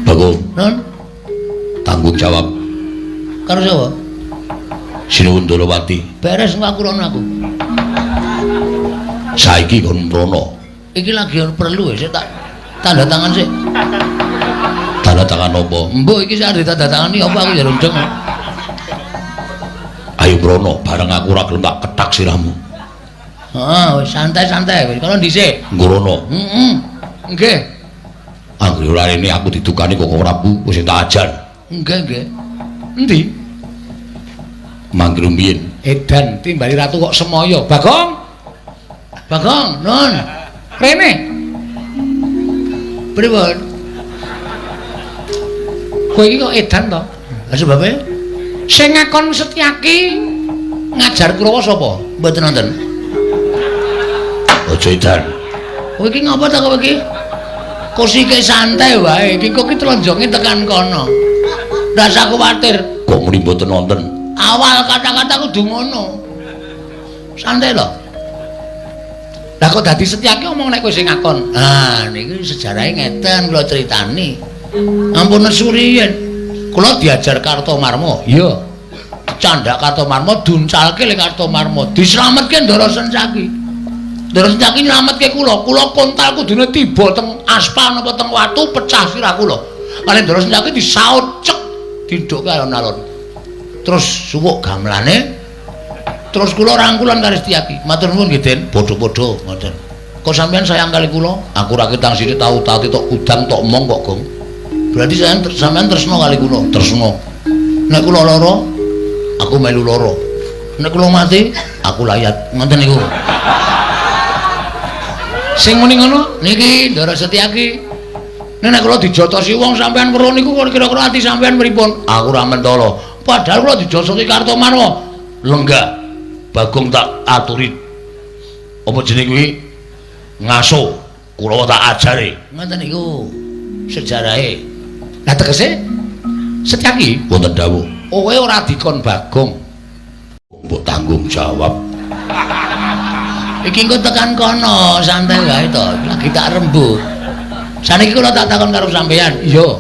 Bagong, Non, tanggung jawab. Karo sapa? Sinuwun Ndorowati. Beres engko aku rono aku. Saiki kon mrono. Iki lagi perlu sik tak tanda tangan sik. Tanda tangan apa? Mbok iki sik ditanda tangani apa aku ya rundeng. Ayo mrono, bareng aku ora gelem tak kethak sirahmu. Heeh, wis santai-santai wis kono dhisik. Nggrono. Heeh. Nggih. Anggere ora rene aku didukani kok Prabu wis tak ajar. Nggih, nggih. Endi? Mangke rumiyin. Edan timbali ratu kok semoyo. Bagong. Bagong, nun. Rene. Pripun? Kowe iki kok edan to? Lah sebabe? Sing ngakon Setyaki ngajar Kurawa sapa? Mboten nonton. Aja edan. Kowe iki ngapa ta kowe iki? Kosike santai wae, iki kok ki tlenjonge tekan kono. Rasa kuwatir. Kok muni mboten nonton? Awal kata-kata kudu ngono. Santai lho. Lah kok dadi Setyaki omong nek kowe sing ngakon. Ah, niki sejarahe ngeten kula critani. Ampun nesu riyen. Kula diajar Kartomarma. Iya. Candhak Kartomarma duncalke le Kartomarma. Dislametke Ndara Sencaki. Ndara Sencaki nylametke kula. Kula kontal kudune tiba teng aspal napa teng watu pecah sirah kula. Kali Ndara Sencaki disaut cek didhukke alon-alon. Terus suwuk gamelane. Terus kula rangkulan karo Setyaki. Matur nuwun nggih, Den. Padha-padha ngoten. Kok sampean sayang kali kula? Aku ra ketang sithik tau tau tok udang tok omong kok, Gong. Berarti sampean tresna kali kula. Tresna. Nek kula lara, aku melu lara. Nek kula mati, aku layat. Ngoten niku. Sing muni ngono niki Ndara Setyaki. Nek kula dijotosi wong sampean weruh niku kira-kira ati sampean pripun? Aku ora mentala. Padahal kula dijotosi Kartomarma. Lenggah. Bagong tak aturi. Apa jenenge kuwi? Ngaso. Kula tak ajare. Ngoten niku sejarahe. Lah tegese Setyaki wonten dawuh. Kowe ora dikon Bagong. Mbok tanggung jawab. Iki engko tekan kono, santai wae to. Lagi tak rembug. Saniki kula tak takon karo sampeyan. Iya.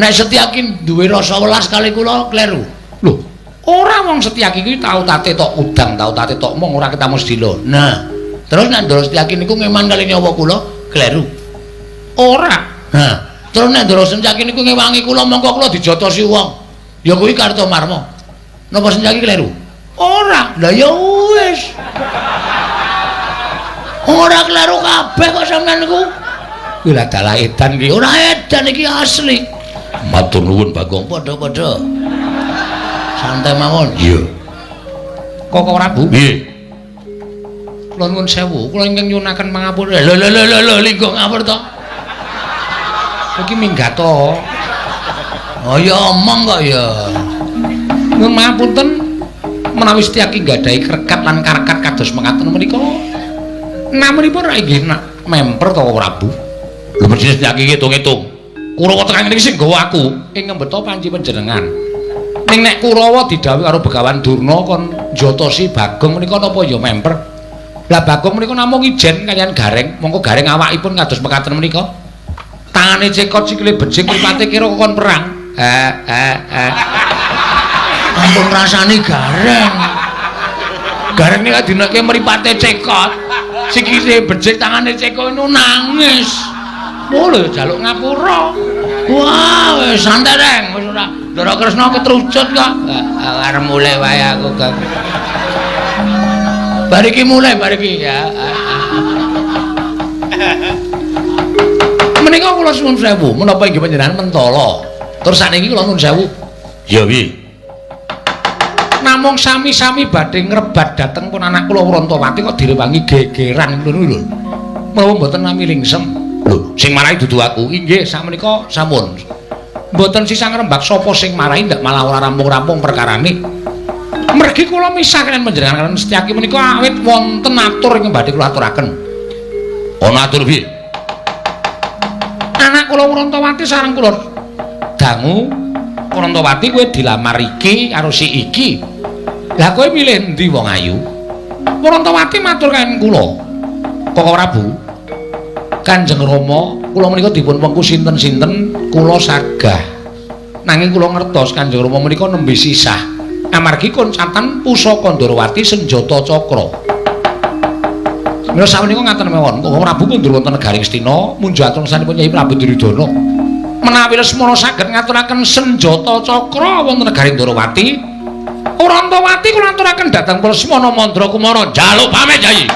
Nek Setyaki duwe rasa welas kali kula kleru. Lho, ora wong Setyaki kuwi tau tate tok udang, tau tate tok mong ora ketemu sedilo. Nah, terus nek Ndara Setyaki niku ngeman kali nyawa kula kleru. Ora. Nah, terus nek Ndara Setyaki niku ngewangi kula mongko kula dijotosi wong. Ya kuwi Kartomarma. Napa Setyaki kleru? Ora. Lah ya wis. Ora kleru kabeh kok sampean niku. Kuwi lah dalah edan iki. Ora edan iki asli. Matur nuwun Bagong. Padha-padha. Santai mawon. Iya. Kok Prabu? Nggih. Kula nuwun sewu, kula ingkang nyuwunaken pangapura. Lho lho lho lho, linggo ngapur to. Iki minggat to. Oh ya omong kok ya. Nuwun pangapunten menawi Setyaki nggadahi krekat lan karekat kados mekaten menika. Namunipun ra inggih memper to Prabu. Lho mesti Setyaki ngitung-ngitung. Kurawa tekan ngene iki sing nggawa aku ing ngembeta panci panjenengan. Ning nek Kurawa didhawuhi karo Begawan Durna kon njotosi Bagong menika napa ya memper. Lah Bagong menika namung ijen kaliyan Gareng, mongko Gareng awakipun kados mekaten menika. Tangane cekot sikile bejing mripate kira kon perang. Ampun rasane Gareng. Gareng nek dineke mripate cekot, sikile bejing tangane cekot niku nangis. Oh lho jaluk ngapura. Wah, wis santai reng, wis ora. Ndara Kresna ketrucut kok. Arep mulih wae aku, Kang. Bar iki mulih, bar iki ya. Menika kula suwun sewu, menapa inggih panjenengan mentala. Terus sakniki kula nuwun sewu. Ya piye? Namung sami-sami badhe ngrebat dhateng pun anak kula Wrontowati kok direwangi gegeran ngono lho. Menawa mboten nami lingsem. Lho, sing marahi dudu aku. Inggih, sakmenika sampun. Mboten sisah ngrembak sapa sing marahi ndak malah ora rampung-rampung perkarane. Mergi kula misah kaliyan panjenengan kaliyan Setyaki menika awit wonten atur ingkang badhe kula aturaken. Ana atur piye? Anak kula Wrontowati sareng kula dangu Wrontowati kowe dilamar iki karo si iki. Lah kowe milih endi wong ayu? Wrontowati matur kaliyan kula. Koko Prabu, Kanjeng Rama Kula menika dipun wengku sinten-sinten kula sagah. Nanging kula ngertos Kanjeng Rama menika nembe sisah. Amargi koncatan pusaka Ndorowati senjata cakra. Mila sakmenika ngaten mawon, Koko Prabu kundur wonten negari Ngastina munjuk atur sanipun Nyai Prabu Duryudana. Menawi Lesmana saged ngaturaken senjata cakra wonten negari Ndorowati, Orantawati kula aturaken dhateng Lesmana Mandra Kumara njaluk pamit Yai.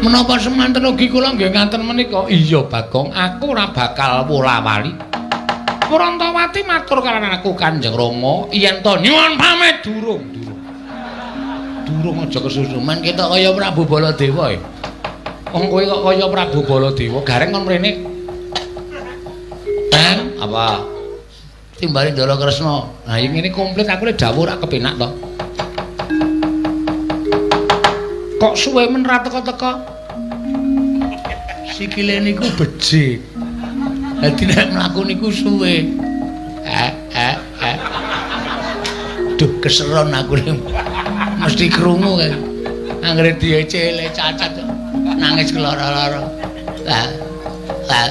Menapa semanten ugi kula nggih ngaten menika? Iya Bagong, aku ora bakal wola-wali. Prantawati matur kaliyan aku Kanjeng Rama yen to nyuwun pamit durung, durung. Durung aja kesusu. Men ketok kaya Prabu Baladewa e. Wong kowe kok kaya Prabu Baladewa, gareng kon mrene. Teng, apa? Timbale Ndara Kresna. Nah, yen ngene komplit aku lek dawuh ora kepenak to. Kok suwe men ra teka-teka? Sikile niku becik. Dadi nek mlaku niku suwe. Duh keseron aku ning. Mesti krungu kae. Anggere diecele cacat nangis keloro-loro. Lah. Lah.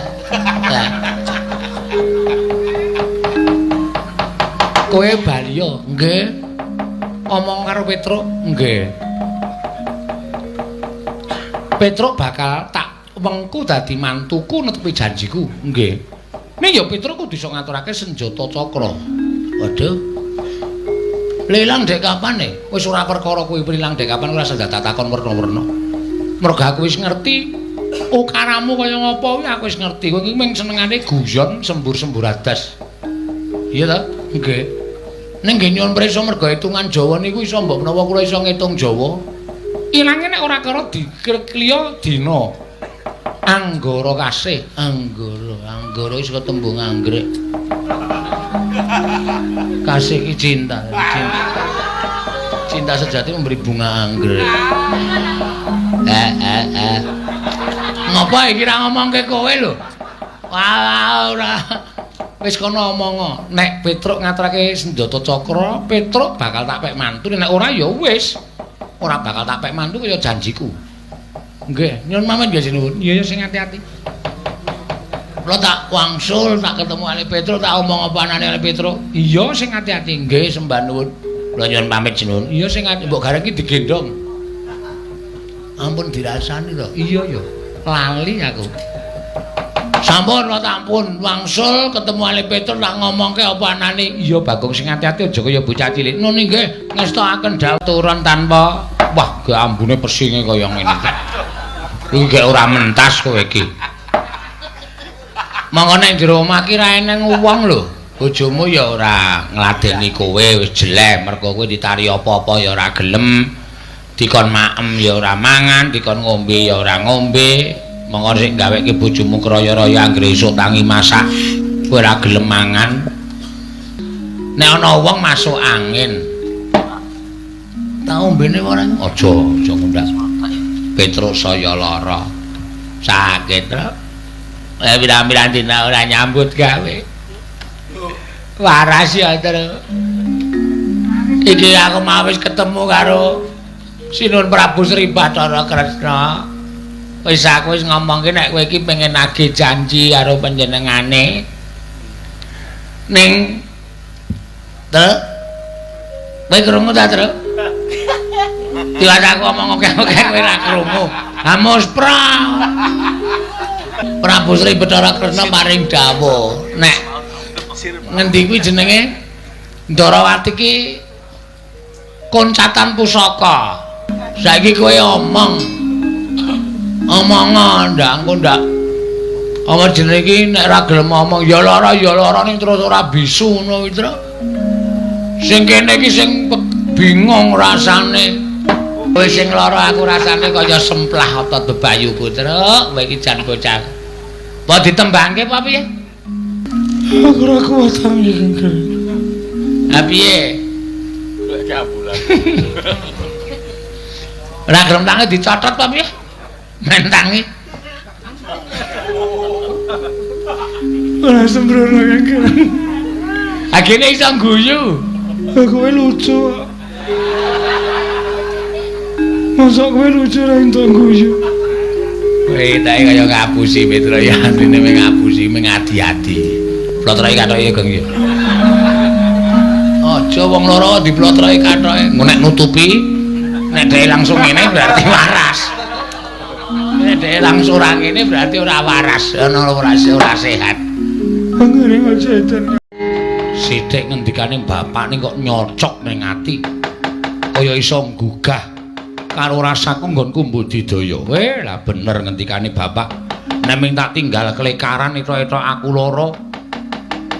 Lah. Kowe bali yo? Nggih. Omong karo Petruk? Nggih. Petruk bakal tak wengku dadi mantuku netepi janjiku. Nggih. Ning ya Petruk kudu iso ngaturake senjata cakra. Waduh. Lilang dek kapan e? Wis ora perkara kuwi ilang dek kapan ora usah takon werna-werna. Mergo aku wis ngerti ukaramu kaya ngapa kuwi aku wis ngerti. Kowe iki mung senengane guyon sembur-sembur adas. Iya ta? Nggih. Ning nggih nyuwun prisa mergo hitungan Jawa niku iso mbok menawa kula iso ngitung Jawa. Ilange nek ora karo dikliya dina. Anggara kasih, anggara, anggara wis ketembung anggrek. Kasih ki cinta, cinta. Cinta sejati memberi bunga anggrek. Ngopo iki ra ngomongke kowe lho? Wah, ora. Wis kono omong. Nek Petruk ngaturake senjata cakra, Petruk bakal tak pek mantu, nek ora ya wis. Ora bakal tak pek mantu kaya janjiku. Nggih, nyuwun pamit nggih sinuwun. Iya ya sing ati-ati. Kula tak wangsul, tak ketemu Ali Petruk, tak omong apa anane Ali Petruk. Iya sing ati-ati. Nggih, sembah nuwun. Kula nyuwun pamit sinuwun. Iya sing ati mbok gareng iki digendhong. Ampun dirasani to. Iya ya. Lali aku. Sampun kula tampun wangsul ketemu Ali Petruk tak ngomongke apa anane. Iya Bagong sing ati-ati aja kaya bocah cilik. Nun nggih ngestokaken dawuh tanpa wah ge ambune pesinge kaya ngene. Iki gek ora mentas kowe iki. Monggo nek jero omah ki ra eneng wong lho. Bojomu ya ora ngladeni kowe wis jelek mergo kowe ditari apa-apa ya ora gelem. Dikon maem ya ora mangan, dikon ngombe ya ora ngombe. Monggo sing gaweke bojomu kraya-raya anggere esuk tangi masak kowe ora gelem mangan. Nek ana wong masuk angin. Ta ombene ora? Aja, aja ngundang. Petruk saya lara. Sakit to. Pirang-pirang dina ora nyambut gawe. Waras ya, Tru. Iki aku mau wis ketemu karo Sinuhun Prabu Sri Bathara Kresna. Wis aku wis ngomongke nek kowe iki pengen nagih janji karo panjenengane. Ning Tru. Kowe krungu ta, Tru? Tiwas aku omong akeh-akeh kowe ora krungu. Amos pra. Prabu Sri Bathara Kresna paring dawuh nek ngendi kuwi jenenge Ndarawati ki koncatan pusaka. Saiki kowe omong. Omong ndak engko ndak. Apa jenenge iki nek ora gelem omong ya lara ning terus ora bisu ngono kuwi, Tru. Sing kene iki sing bingung rasane. Kowe sing lara aku rasane kaya semplah otot bebayuku, Truk. Kowe iki jan bocah. Apa ditembangke apa piye? Aku ora kuat tangi. Ha piye? Lek ambulan. Ora gelem tangi dicotot apa piye? Men tangi. Ora sembrono kang. Agene iso guyu. Kowe lucu. Mosok kowe lucu ra entuk guyu. Kowe tak kaya ngapusi Petro ya asline mung ngapusi mung adi-adi. Plotroke kathoke Geng ya. Aja wong loro diplotroke kathoke. Engko nek nutupi nek dhek langsung ngene berarti waras. Nek dhek langsung ora ngene berarti ora waras, ana ora sehat. Angene aja edan. Sithik ngendikane bapak ning kok nyocok ning ati. Kaya iso nggugah karo rasaku nggonku mbudidaya. Weh, lah bener ngendikane bapak. Nek ming tak tinggal kelekaran etok-etok aku lara.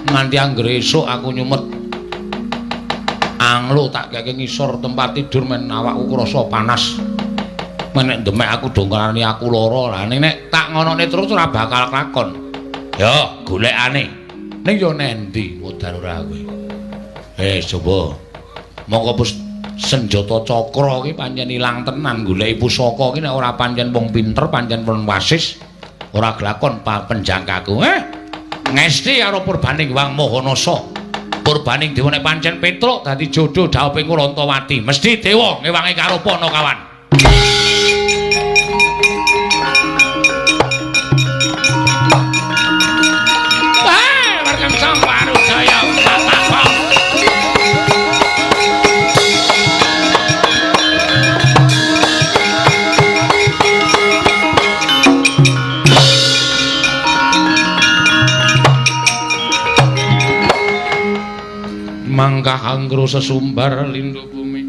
Nganti anggere esuk aku nyumet anglo tak keke ngisor tempat tidur men awakku krasa panas. Men nek demek aku dongkarane aku lara. Lah nek tak ngonone terus ora bakal kelakon. Ya, golekane. Ning yo nendi modar ora kowe. Coba. Mongko senjata cakra ki pancen ilang tenan goleki pusaka ki nek ora pancen wong pinter, pancen wong wasis ora glakon penjangkaku. Ngesti karo purbaning Hyang Mahanasa. Purbaning dewa nek pancen Petruk dadi jodho dhawuhing Kurantawati. Mesti dewa ngewangi karo Panakawan. Mangkah anggro sesumbar lindu bumi.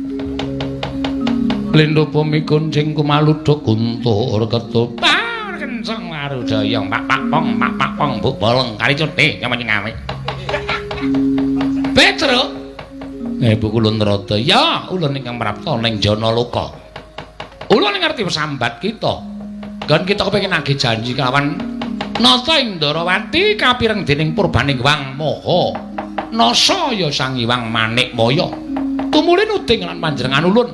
Lindu bumi kuncing kumaluduk guntur ketupar kenceng warudaya pak pak pong pak pak pong buk bolong kali cutih nyaman ngawe. Petruk, Bu Kulun Rada, ya ulun ingkang prapta ning Janaloka. Ulun ngerti sambat kita. Gon kita kepengin nagih janji kelawan Nata Indarawati kapireng dening purbaning Hyang Maha Nasa ya Sang Hyang Manikmaya. Tumuli nuding lan panjenengan ulun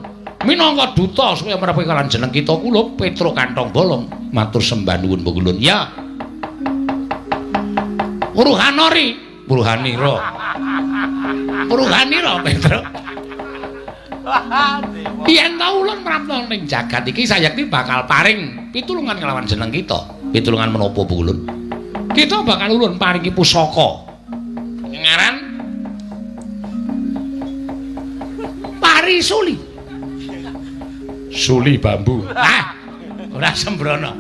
minangka duta supaya mrepe lan jeneng kita kula Petruk Kantong Bolong matur sembah nuwun Bu Kulun. Ya. Wuruhanori, wuruhanira. Wuruhanira Petruk. Yen ta ulun prapta ning jagat iki sayekti bakal paring pitulungan kelawan jeneng kita. Pitulungan menapa Bu Kulun? Kita bakal ulun paringi pusaka. Ngaran Parisuli. Suli bambu. Ah, ora sembrono.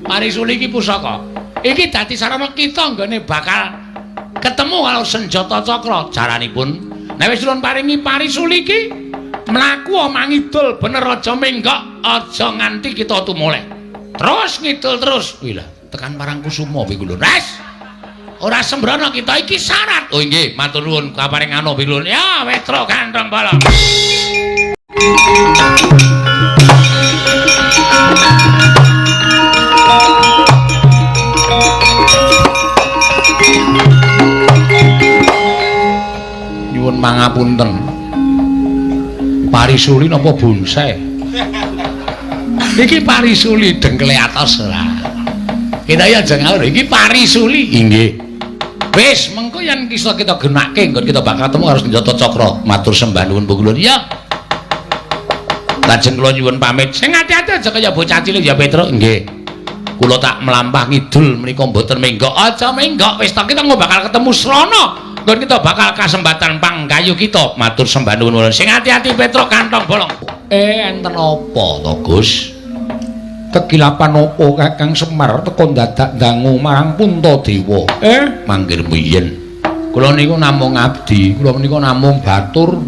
Parisuli iki pusaka. Iki dadi sarana kita nggone bakal ketemu karo senjata cakra. Jaranipun nek wis ulun paringi Parisuli iki mlaku mangidul bener aja menggok, aja nganti kita tumoleh. Terus ngidul terus. Wih lah, tekan Parangkusuma kuwi lho. Res. Ora sembrono kita iki syarat. Oh inggih, matur nuwun kaparing ana bilun. Ya, Petruk Kantong Bolong. Nyuwun pangapunten. Parisuli napa bonsai? Iki parisuli dengkle atos ora. Kita ya aja ngawur, iki parisuli. Inggih. Wis, mengko yen kisah kita genake nggon kita bakal ketemu karo senjata cakra. Matur sembah nuwun Bu Kulun. Ya. Lajeng kula nyuwun pamit. Sing ati-ati aja kaya bocah cilik ya Petruk. Nggih. Kula tak mlampah ngidul menika mboten menggok. Aja menggok, wis ta kita engko bakal ketemu srana. Nggon kita bakal kasembatan panggayu kita. Matur sembah nuwun. Sing ati-ati Petruk Kantong Bolong. Enten apa to, Gus? Kekilapan opo Kakang Semar teka dadak dangu marang Puntadewa? Manggil mbiyen. Kula niku namung abdi, kula niku namung batur.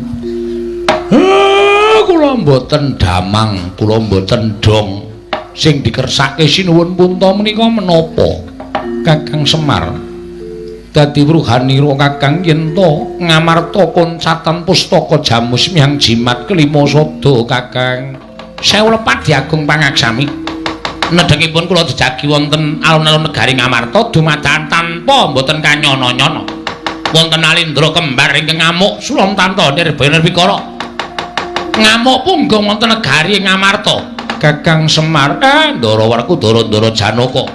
Kula mboten damang, kula mboten dong. Sing dikersake sinuwun Punta menika menapa? Kakang Semar dadi wruhanira Kakang yen to ngamarta koncatan pustaka jamus miang jimat kelima sada Kakang. Sewu lepat diagung pangaksami. Nedhengipun kula jejagi wonten alun-alun negari Ngamarta dumadakan tanpa mboten kanyana-nyana. Wonten alindra kembar ingkang ngamuk sulamtanta nirbaya nirwikara. Ngamuk punggung wonten negari Ngamarta. Kakang Semar, Ndara Werkudara Ndara Janaka.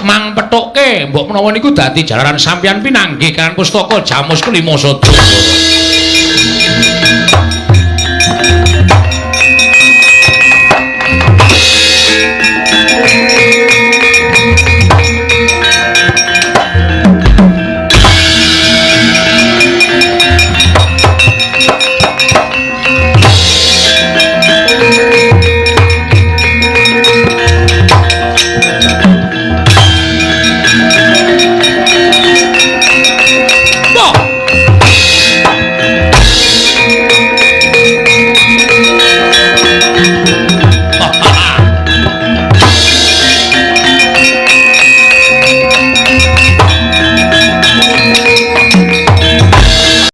Mang pethukke mbok menawa niku dadi jalaran sampeyan pinanggih kaliyan pustaka jamus kelima sada.